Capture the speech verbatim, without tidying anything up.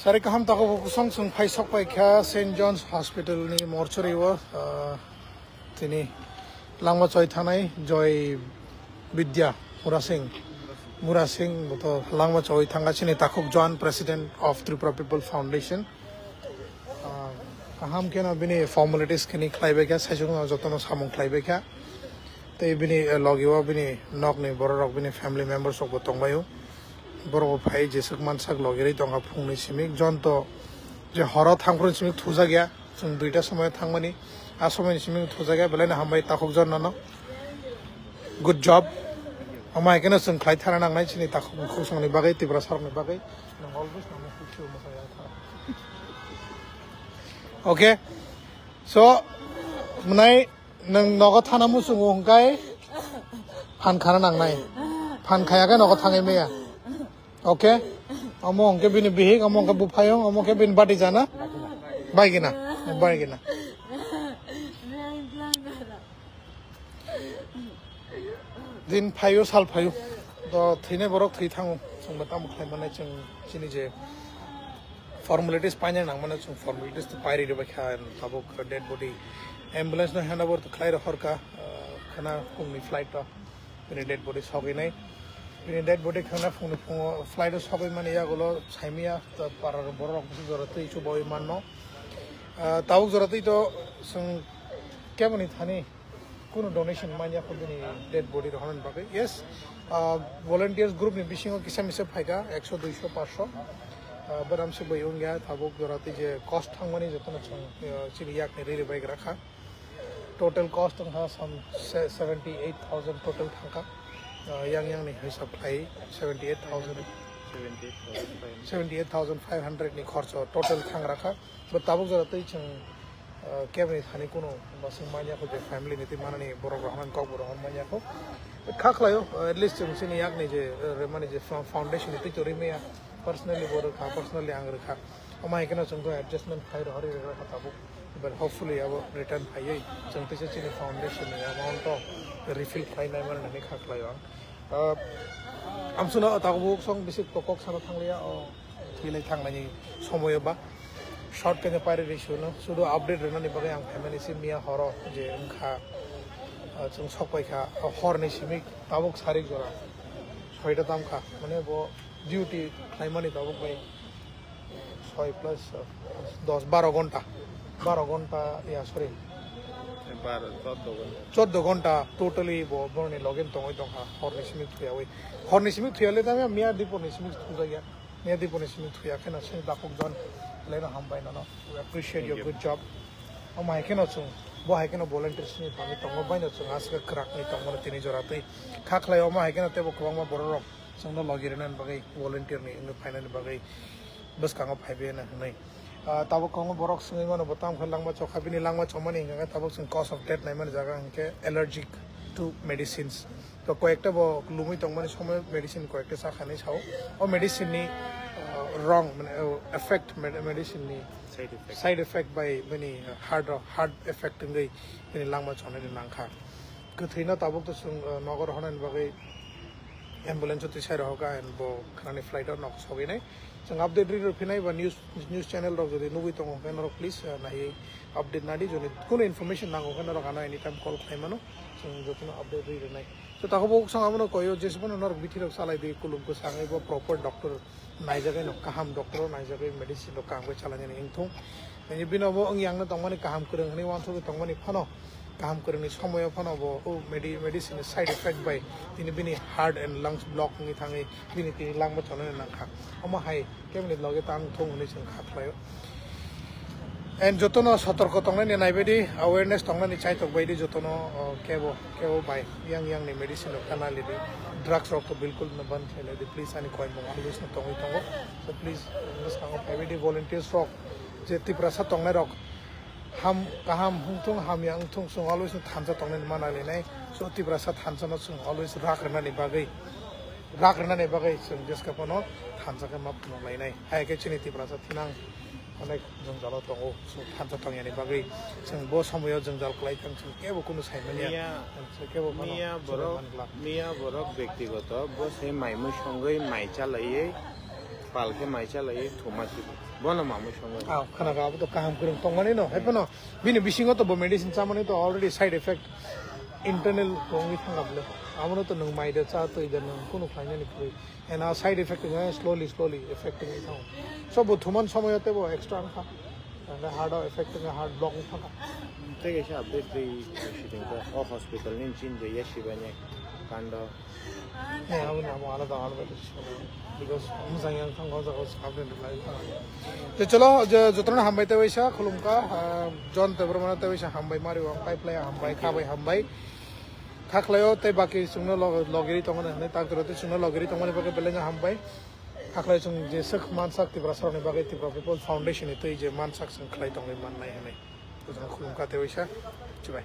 Sari kaham takhuk bukhuk song chwng phai sok pai kha Saint John's Hospital ni mortuary o, ah, tini langma choi thanai Joy Vidya Murasing. Murasing bo to langma choi thanga chini takhuk Joint President of Tripura People Foundation. Ah, kaham khe no bini formalities khini khlai bai kha, saichung no joto no samung khlai bai kha. Tei bini, eh, logi o bini nok ni borok rok, bini family members rok bo tong bai o. Borok bo phai jeswk mansak logi rwi tong kha phung ni simi. Jon to je horo thang phuru simi thujak ya, chwng duita somoi thang mani. A somoi ni simi thujak ya, belai no hambai takhuk jon no no. Good job. Omo hai khe no chwng khlai thana nang nai chini takhuk bukhuk song ni bagwi, Tripura sarok ni bagwi. Nwng always no no khuk sio mwsai ya tha. Okay. So, mwnai nwng nogo thana muchungo hwnkhe phan khana nangnai. Phan khaya khe nogo thangwi maya. Okay? Omo hwnkhe bini bihik, omo hwnkhe buphayung, omo khe bini bati jana. Bai gina, bai gina. Din phaio, sal phaio. To thwinai borok thwi thango. Chwng bo tamo khlai mannai, chwng chini je formalities paina nang mano, chwng formalities to pairi rwbai kha, tabuk dead body ambulance no handover to khlai rw horka, ah, khana phungni flight to bini dead body sogwi nai. Bini dead body khana phungni phungo flight o sogwi mani yagulo saimaya, to para borok bisi jora twi chubawi manno. Ah, tabuk jora twi to chwng keboni thani Kuno donation manya kho bini dead body rohorna bagwi. Yes, ah, volunteers group ni bisingo kisa misa phaikha, ekso, duiso, pansho. Ah, beram se bai wngya, tabuk jora tei je cost thangmani jotono chwng, ah, chini yakni riri bai gra kha. Total cost wngkha some se-, seventy eight thousand total thangkha. Ah, yang yang ni hisab khlai seventy eight thousand, seventy eight thousand five hundred. Seventy eight thousand five hundred ni khorcho total thang rakha. Bo tabuk jora tei chwng, ah, kebni thani kuno basing manya kho je family ni tei manani borok rok hwnba kok borok hwn manya kho. Kha khlaio, ah, at least chwng chini yakni je, ah, remani je fo-, foundation ni twi to rimaya personally bo rwkha, personally ang rwkha. Omo hai kheno chwng to adjustment khai rohori rwkha tabuk. But hopefully abo return phaiwi chwng teisa chini foundation ni amount to refill khlai nai mani kha khlaio ang. Ah, amswkno tabuk song bisi kok sana thangliya, o thwilai thanglaini somoyo ba short khe pairi risuno sudu update rwnani bagwi ang phaimani si miya horo je wngkha, ah, chwng sok paikha, ah, horni simi tabuk sarik jora soita tamkha, mane bo duty khlaimani tabuk bai soi plus, uh, dos, baro ghonta, baro ghonta, ya, sorry, baro, choddo ghonta. Choddo ghonta totally bo boroni loge tongwi tongkha, horni simi thuyawi. Horni simi thuyale tamo miya dipor ni simi thujakya. Miya dipor ni simi thuya kheno sini dakuk jon leno hambai nono. We appreciate your good job. Omo hai kheno chwng, bo hai kheno volunteer sini thangwi tongo, baino chwng aswk kwrak ni tongmani tini jora twi. Kha khlai omo hai kheno teibo kwbangma borok rok chwngno logi rwnani bagwi, volunteer ni wngwi phainani bagwi bwskango phaibai hwnwi. Ah, tabuk kwbangma borok swngwi mano bo tamo khe langma chokha, bini langma chomani hwnkha khe tabuk chwng cause of death naimani jaga hwnkhe allergic to medicines. To koyekta bo lumwi tongmani somoy medicine koyekta chakha hinwi sao. O medicine ni, ah, wrong, mane, o effect, med-, medicine ni side effect, side effect bai bini heart o, heart effect wngwi bini langma chonani nangkha. Kwthwino tabuk to chwng, ah, nogo rohornani bagwi ambulance o twi sai rohorkha and bo khnani flight o nok sogwi nai. Chwng update ri rw phinai ba news, news channel rok jodi nugwi tongo hwnkhe norok please, ah, naiwi update nadi, jodi kuno information nango hwnkhe norok ano anytime call khlai mano, chwng jotono update ri rwnai. So, takhuk bukhuk song abono koyo, jesubano norok bithi rok salai di, kulum kwsangwi bo proper doctor naijagwi no, kaham doctor o naijagwi medicine rok kaham khe salainani wngthung. Nini bino bo wng yang no tongmani kaham kwrwng hwnwi uansugwi tongmani phano, kaham kwrwngni somoyo phano bo o medi-, medicine ni side effect bai tini bini heart and lungs block wngwi thangwi bini tini langma chonani nangkha. Omo hai keboni loge tang thung hwnwi chwng kha khlaio. And jotono sotorko tongnani naibaidi, awareness tongnani chaitok baidi jotono, o, kebo, kebo bai yang yang ni medicine rok kana lidi, drugs rok to bilkul no ban khlai lidi, please ani koimung always no tongwi tongo. So please, bwskango phaibaidi volunteers rok, je Tiprasa tongnai rok, ham, kaham wngthung, hamya wngthung, chwng always no thansa tongnani mana linai. So Tiprasa thansa no chwng always rak rwnani bagwi, rak rwnani bagwi chwng jeska phano thansa khe ma phunuk lainai. Hai khe chini Tiprasa thinang onek jwngjalo tongo, chwng thansa tongyani bagwi chwng bo somoyo jwngjal kwlai thang, chwng kebo kunu saimanya. Miya, chwng kebo phano miya chwng borok, man glak. Miya borok bektigoto bo se mai mui songwi mai chalaiwi Pal khe mai chalai thuma si. Bono mamui songo. Ah, khana ka abo to kaham kwrwng tongmani no. Hai phano bini bisingo to bo medicine chamani to already side effect internal tongwi thangkha bole. Abono to nwng mai da cha twi da nwng kunu khlainani kwrwi. And a side effect wngkha slowly, slowly affecting wngwi thango. So bo thuman somoyo tebo extra wngkha. And heart o effect wngkha, heart block wngkha. Tei kaisa update twi sitengkha o hospital ni chin jaya sibani kando. Ne, abo ni abo alada alada. Because mujang yang thang o jaga update lai. Je cholo, je jotono hambai tei waisa khulumkha, ah, John tei Bormano tei waisa hambai mari wang pai play hambai khabai hambai. Khaklaio tei baki chwngno log-, logiri tongmani hwnwi tak jora tei chwngno logiri tongmani bagwi belai no hambai. Khaklai chwng je swk mansak Tiprasarokni bagwi Tipra People Foundation ni twi je mansak chwng khlai tongwi mannai hwnwi. Khulumkha tei waisa. Chibai.